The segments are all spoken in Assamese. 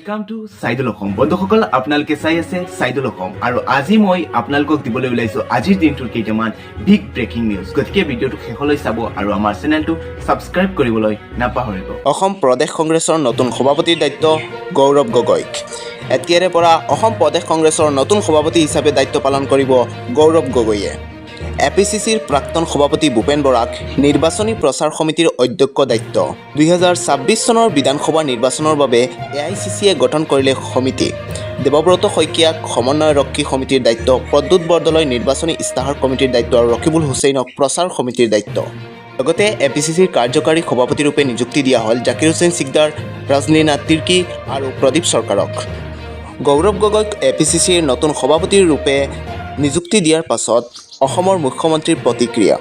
Welcome to Saidul Assam. বন্ধুসকল, আপোনালোকে চাই আছে চাইদুল অসম আৰু আজি মই আপোনালোকক দিবলৈ ওলাইছো আজিৰ দিনটোৰ কেইটামান বিগ ব্ৰেকিং নিউজ। গতিকে ভিডিঅ'টো শেষলৈ চাব আৰু আমাৰ চেনেলটো ছাবস্ক্ৰাইব কৰিবলৈ নাপাহৰিব। অসম প্ৰদেশ কংগ্ৰেছৰ নতুন সভাপতিৰ দায়িত্ব গৌৰৱ গগৈক। এতিয়াৰে পৰা অসম প্ৰদেশ কংগ্ৰেছৰ নতুন সভাপতি হিচাপে দায়িত্ব পালন কৰিব গৌৰৱ গগৈয়ে। এপিচিচিৰ প্ৰাক্তন সভাপতি ভূপেন বৰাক নিৰ্বাচনী প্ৰচাৰ সমিতিৰ অধ্যক্ষ দায়িত্ব। 2026 চনৰ বিধানসভা নিৰ্বাচনৰ বাবে এআইচিচিয়ে গঠন কৰিলে সমিতি। দেৱব্ৰত শইকীয়াক সমন্বয়ৰক্ষী সমিতিৰ দায়িত্ব, প্ৰদ্যুৎ বৰদলৈ নিৰ্বাচনী ইস্তাহাৰ কমিটিৰ দায়িত্ব আৰু ৰকিবুল হুছেইনক প্ৰচাৰ সমিতিৰ দায়িত্ব। লগতে এপিচিচিৰ কাৰ্যকাৰী সভাপতিৰূপে নিযুক্তি দিয়া হ'ল জাকিৰ হুছেইন চিকদাৰ, ৰজনীনা তিৰ্কী আৰু প্ৰদীপ চৰকাৰক। গৌৰৱ গগৈক এপিচিচিৰ নতুন সভাপতিৰ ৰূপে নিযুক্তি দিয়াৰ পাছত অসমৰ মুখ্যমন্ত্ৰীৰ প্ৰতিক্ৰিয়া।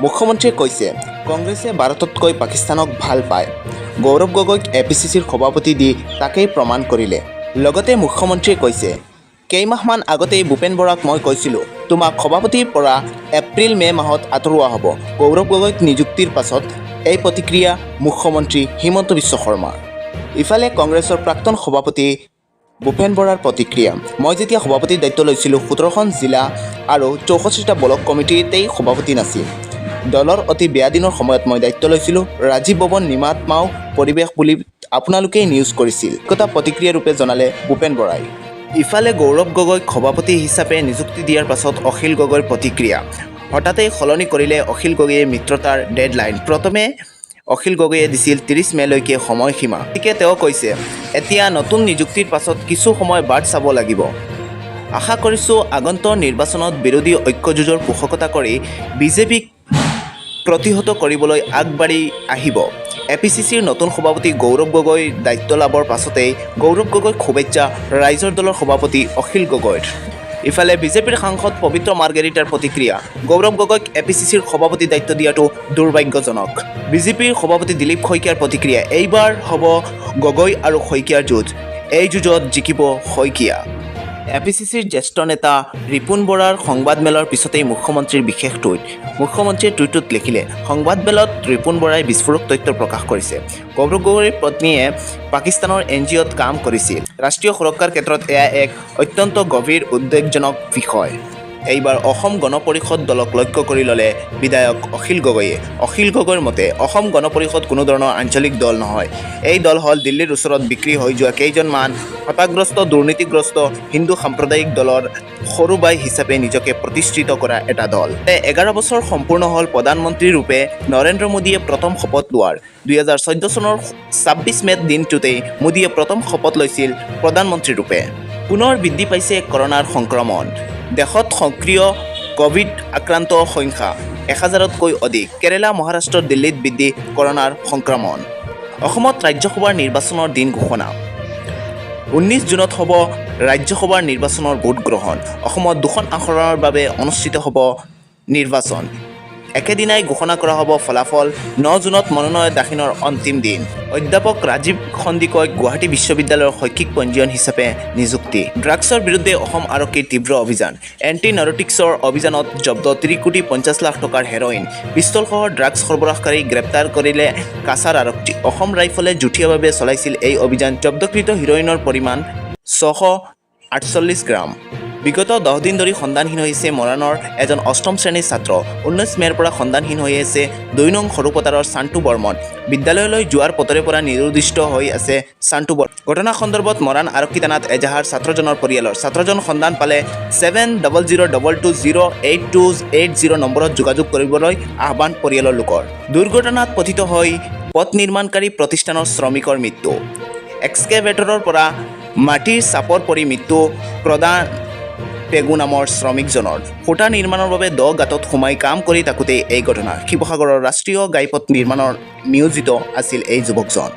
মুখ্যমন্ত্ৰীয়ে কৈছে, কংগ্ৰেছে ভাৰততকৈ পাকিস্তানক ভাল পায়। গৌৰৱ গগৈক এপিচিচিৰ সভাপতি দি তাকেই প্ৰমাণ কৰিলে। লগতে মুখ্যমন্ত্ৰীয়ে কৈছে, কেইমাহমান আগতেই ভূপেন বৰাক মই কৈছিলোঁ, তোমাক সভাপতিৰ পৰা এপ্ৰিল মে' মাহত আঁতৰোৱা হ'ব। গৌৰৱ গগৈক নিযুক্তিৰ পাছত এই প্ৰতিক্ৰিয়া মুখ্যমন্ত্ৰী হিমন্ত বিশ্ব শৰ্মাৰ। ইফালে কংগ্ৰেছৰ প্ৰাক্তন সভাপতি ভূপেন বৰাৰ প্ৰতিক্ৰিয়া। মই যেতিয়া সভাপতিৰ দায়িত্ব লৈছিলোঁ, 17খন জিলা আৰু 64টা ব্লক কমিটিতেই সভাপতি নাছিল। দলৰ অতি বেয়া দিনৰ সময়ত মই দায়িত্ব লৈছিলোঁ। ৰাজীৱ ভৱন নিমাত মাও পৰিৱেশ বুলি আপোনালোকেই নিউজ কৰিছিল। কথা প্ৰতিক্ৰিয়া ৰূপে জনালে ভূপেন বৰাই। ইফালে গৌৰৱ গগৈক সভাপতি হিচাপে নিযুক্তি দিয়াৰ পাছত অখিল গগৈৰ প্ৰতিক্ৰিয়া। হঠাতেই সলনি কৰিলে অখিল গগৈয়ে মিত্ৰতাৰ ডেডলাইন। প্ৰথমে অখিল গগৈয়ে দিছিল 30 মে'লৈকে সময়সীমা। গতিকে তেওঁ কৈছে, এতিয়া নতুন নিযুক্তিৰ পাছত কিছু সময় বাট চাব লাগিব। আশা কৰিছোঁ, আগন্তুক নিৰ্বাচনত বিৰোধী ঐক্যযুঁজৰ পোষকতা কৰি বিজেপিক প্ৰতিহত কৰিবলৈ আগবাঢ়ি আহিব। এপিচিচিৰ নতুন সভাপতি গৌৰৱ গগৈৰ দায়িত্ব লাভৰ পাছতেই গৌৰৱ গগৈক শুভেচ্ছা ৰাইজৰ দলৰ সভাপতি অখিল গগৈৰ। ইফালে বিজেপিৰ সাংসদ পবিত্ৰ মাৰ্গেৰিটাৰ প্ৰতিক্ৰিয়া। গৌৰৱ গগৈক এপিচিচিৰ সভাপতি দায়িত্ব দিয়াটো দুৰ্ভাগ্যজনক। বিজেপিৰ সভাপতি দিলীপ শইকীয়াৰ প্ৰতিক্ৰিয়া। এইবাৰ হ'ব গগৈ আৰু শইকীয়াৰ যুঁজ। এই যুঁজত জিকিব শইকীয়া। এপিচিচিৰ জ্যেষ্ঠ নেতা ৰিপুণ বৰাৰ সংবাদমেলৰ পিছতেই মুখ্যমন্ত্ৰীৰ বিশেষ টুইট। মুখ্যমন্ত্ৰীয়ে টুইটটোত লিখিলে, সংবাদমেলত ৰিপুণ বৰাই বিস্ফোৰক তথ্য প্ৰকাশ কৰিছে। গৌৰৱ গগৈৰ পত্নীয়ে পাকিস্তানৰ এনজিঅ'ত কাম কৰিছিল। ৰাষ্ট্ৰীয় সুৰক্ষাৰ ক্ষেত্ৰত এয়া এক অত্যন্ত গভীৰ উদ্বেগজনক বিষয়। এইবাৰ অসম গণ পৰিষদ দলক লক্ষ্য কৰি ল'লে বিধায়ক অখিল গগৈয়ে। অখিল গগৈৰ মতে অসম গণ পৰিষদ কোনো ধৰণৰ আঞ্চলিক দল নহয়। এই দল হ'ল দিল্লীৰ ওচৰত বিক্ৰী হৈ যোৱা কেইজনমান হতাগ্ৰস্ত, দুৰ্নীতিগ্ৰস্ত হিন্দু সাম্প্ৰদায়িক দলৰ সৰু বাই হিচাপে নিজকে প্ৰতিষ্ঠিত কৰা এটা দল। 11 বছৰ সম্পূৰ্ণ হ'ল প্ৰধানমন্ত্ৰী ৰূপে নৰেন্দ্ৰ মোদীয়ে প্ৰথম শপত লোৱাৰ। 2014 চনৰ 26 মে'ত দিনটোতেই মোদীয়ে প্ৰথম শপত লৈছিল প্ৰধানমন্ত্ৰী ৰূপে। পুনৰ বৃদ্ধি পাইছে কৰোণাৰ সংক্ৰমণ। দেশত সক্ৰিয় ক'ভিড আক্ৰান্ত সংখ্যা 1000তকৈ অধিক। কেৰালা, মহাৰাষ্ট্ৰ, দিল্লীত বৃদ্ধি কৰোণাৰ সংক্ৰমণ। অসমত ৰাজ্যসভাৰ নিৰ্বাচনৰ দিন ঘোষণা। 19 জুনত হ'ব ৰাজ্যসভাৰ নিৰ্বাচনৰ ভোটগ্ৰহণ। অসমত দুখন আসনৰ বাবে অনুষ্ঠিত হ'ব নিৰ্বাচন। একেদিনাই ঘোষণা কৰা হ'ব ফলাফল। 9 জুনত মনোনয়ন দাখিলৰ অন্তিম দিন। অধ্যাপক ৰাজীৱ সন্দিকৈক গুৱাহাটী বিশ্ববিদ্যালয়ৰ শৈক্ষিক পঞ্জীয়ন হিচাপে নিযুক্তি। ড্ৰাগছৰ বিৰুদ্ধে অসম আৰক্ষীৰ তীব্ৰ অভিযান। এণ্টি নাৰ্কটিক্সৰ অভিযানত জব্দ 30 কোটি 50 লাখ টকাৰ হেৰইন। পিষ্টলসহ ড্ৰাগছ সৰবৰাহকাৰী গ্ৰেপ্তাৰ কৰিলে কাছাৰ আৰক্ষী। অসম ৰাইফলে যুটীয়াভাৱে চলাইছিল এই অভিযান। জব্দকৃত হেৰইনৰ পৰিমাণ 648 গ্ৰাম। বিগত 10 দিন ধৰি সন্ধানহীন হৈছে মৰাণৰ এজন অষ্টম শ্ৰেণীৰ ছাত্ৰ। 19 মে'ৰ পৰা সন্ধানহীন হৈ আছে 2 নং সৰুপথাৰৰ চান্টু বৰ্মন। বিদ্যালয়লৈ যোৱাৰ পথৰে পৰা নিৰুদ্দিষ্ট হৈ আছে চান্টু বৰ্মন। ঘটনা সন্দৰ্ভত মৰাণ আৰক্ষী থানাত এজাহাৰ ছাত্ৰজনৰ পৰিয়ালৰ। ছাত্ৰজন সন্ধান পালে 7002208280 নম্বৰত যোগাযোগ কৰিবলৈ আহ্বান পৰিয়ালৰ লোকৰ। দুৰ্ঘটনাত পতিত হৈ পথ নিৰ্মাণকাৰী প্ৰতিষ্ঠানৰ শ্ৰমিকৰ মৃত্যু। এক্সকেভেটৰৰ পৰা মাটিৰ চাপৰ পৰি মৃত্যু প্ৰদান পেগু নামৰ শ্ৰমিকজনৰ। খুঁটা নিৰ্মাণৰ বাবে দ গাঁতত সোমাই কাম কৰি থাকোঁতেই এই ঘটনা। শিৱসাগৰৰ ৰাষ্ট্ৰীয় ঘাইপথ নিৰ্মাণৰ নিয়োজিত আছিল এই যুৱকজন।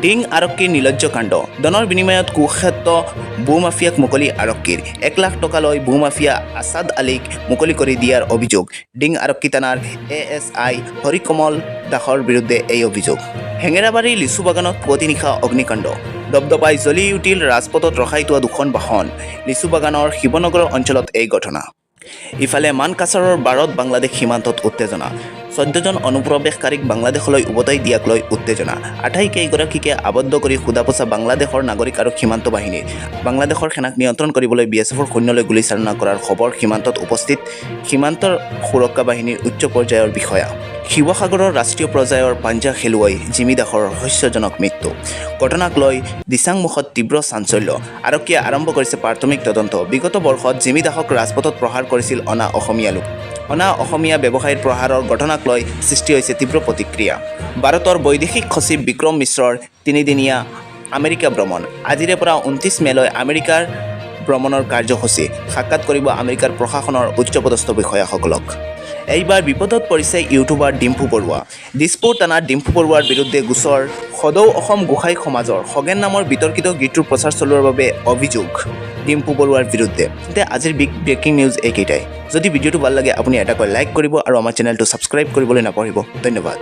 ডিং আৰক্ষীৰ নিৰ্লজ্জ কাণ্ড। ধনৰ বিনিময়ত কুখ্যাত ভূমাফিয়াক মুকলি আৰক্ষীৰ। 1 লাখ টকা লৈ ভূমাফিয়া আছাদ আলীক মুকলি কৰি দিয়াৰ অভিযোগ। ডিং আৰক্ষী থানাৰ এএছআই হৰিকমল দাসৰ বিৰুদ্ধে এই অভিযোগ। হেঙেৰাবাৰী লিচু বাগানত পুৱতি নিশা অগ্নিকাণ্ড। দপদপাই জ্বলি উঠিল ৰাজপথত ৰখাই থোৱা দুখন বাহন। লিচু বাগানৰ শিৱনগৰ অঞ্চলত এই ঘটনা। ইফালে মানকাছাৰৰ ভাৰত বাংলাদেশ সীমান্তত উত্তেজনা। 14জন অনুপ্ৰৱেশকাৰীক বাংলাদেশলৈ উভতাই দিয়াক লৈ উত্তেজনা। আটাইকেইগৰাকীকে আবদ্ধ কৰি সোধা পোছা বাংলাদেশৰ নাগৰিক আৰু সীমান্ত বাহিনীৰ। বাংলাদেশৰ সেনাক নিয়ন্ত্ৰণ কৰিবলৈ বিএছএফৰ সৈন্যলৈ গুলীচালনা কৰাৰ খবৰ। সীমান্তত উপস্থিত সীমান্তৰ সুৰক্ষা বাহিনীৰ উচ্চ পৰ্যায়ৰ বিষয়া। শিৱসাগৰৰ ৰাষ্ট্ৰীয় পৰ্যায়ৰ পাঞ্জা খেলুৱৈ জিমি দাসৰ ৰহস্যজনক মৃত্যু ঘটনাক লৈ দিচাংমুখত তীব্ৰ চাঞ্চল্য। আৰক্ষীয়ে আৰম্ভ কৰিছে প্ৰাথমিক তদন্ত। বিগত বৰ্ষত জিমি দাসক ৰাজপথত প্ৰহাৰ কৰিছিল অনা অসমীয়া লোক। অনা অসমীয়া ব্যৱসায়ীৰ প্ৰহাৰৰ ঘটনাক লৈ সৃষ্টি হৈছে তীব্ৰ প্ৰতিক্ৰিয়া। ভাৰতৰ বৈদেশিক সচিব বিক্ৰম মিশ্ৰৰ তিনিদিনীয়া আমেৰিকা ভ্ৰমণ। আজিৰে পৰা 29 মেলৈ আমেৰিকাৰ ভ্ৰমণৰ কাৰ্যসূচী। সাক্ষাৎ কৰিব আমেৰিকাৰ প্ৰশাসনৰ উচ্চপদস্থ বিষয়াসকলক। এইবাৰ বিপদত পৰিছে ইউটিউবাৰ ডিম্পু বৰুৱা। দিছপুৰ থানাত ডিম্পু বৰুৱাৰ বিৰুদ্ধে গোচৰ। সদৌ অসম গোসাঁই সমাজৰ খগেন নামৰ বিতৰ্কিত গীতটোৰ প্ৰচাৰ চলোৱাৰ বাবে অভিযোগ ডিম্পু বৰুৱাৰ বিৰুদ্ধে। তেন্তে আজিৰ বিগ ব্ৰেকিং নিউজ এইকেইটাই। যদি ভিডিঅ'টো ভাল লাগে, আপুনি এটাকৈ লাইক কৰিব আৰু আমাৰ চেনেলটো ছাবস্ক্ৰাইব কৰিবলৈ নাপাহৰিব। ধন্যবাদ।